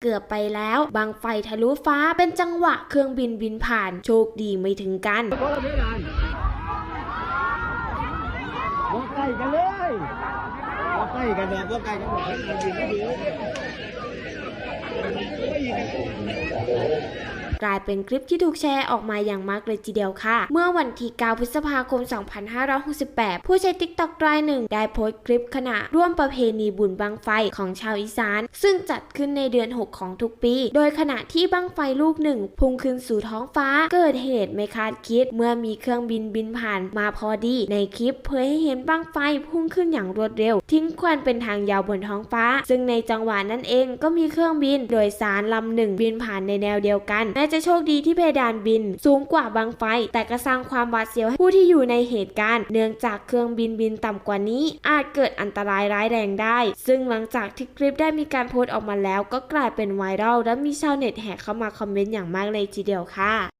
ເກືອບໄປແລ້ວ ບັ້ງໄຟທະລຸຟ້າ ເປັນຈັງຫວະເຄື່ອງບິນບິນຜ່ານ ໂຊກດີໄມ່ເຖິງກັນ. ບໍ່ໃກ້ກັນເລີຍ ບໍ່ໃກ້ກັນດອກ ບໍ່ໃກ້ກັນດອກ ກາຍເປັນຄລິບທີ່ຖືກແຊອອກມາຢ່າງມາກເລີຍທີດຽວຄ່ະ. ເມື່ອວັນທີເກົ້າ ພຶດສະພາຄົມ ສອງພັນຫ້າຮ້ອຍຫົກສິບແປດ ຜູ້ໃຊ້ TikTok ລາຍໜຶ່ງໄດ້ໂພສ ຄລິບຂະນະຮ່ວມປະເພນີບຸນບັ້ງໄຟຂອງຊາວອີສານ ຊຶ່ງຈັດຂຶ້ນໃນເດືອນຫົກຂອງທຸກປີ, ໂດຍຂະນະທີ່ບັ້ງໄຟລູກໜຶ່ງພຸ່ງຂຶ້ນສູ່ທ້ອງຟ້າ ເກີດເຫດໄມ່ຄາດຄິດ ເມື່ອມີເຄື່ອງບິນບິນຜ່ານມາພໍດີ. ໃນຄລິບເຜີຍໃຫ້ເຫັນບັ້ງໄຟພຸ່ງຂຶ້ນຢ່າງລວດເລັວ, ຖິ້ມຄວັນເປັນທາງຍາວບົນທ້ອງຟ້າ, ຊຶ່ງໃນຈັງຫວະນັ້ນເອງກໍມີເຄື່ອງບິນໂດຍສານລຳໜຶ່ງບິນຜ່ານໃນແນວດຽວກັນ. ແມ້ຈະໂຊກດີທີ່ເພດານບິນສູງກວ່າບັ້ງໄຟ, ແຕ່ກໍສ້າງຄວາມຫວາດສຽວໃຫ້ຜູ້ທີ່ຢູ່ໃນເຫດການ, ເນື່ອງຈາກເຄື່ອງບິນບິນຕ່ຳກວ່ານີ້ ອາດເກີດອັນຕະລາຍຮ້າຍແຮງໄດ້, ຊຶ່ງຫຼັງຈາກທີ່ຄລິບໄດ້ມີການໂພສອອກມາແລ້ວ ກໍກາຍເປັນໄວຣັລ ແລະ ມີຊາວເນັດແຫ່ເຂົ້າມາຄອມເມັນຢ່າງມາກເລີຍທີດຽວຄ່ະ.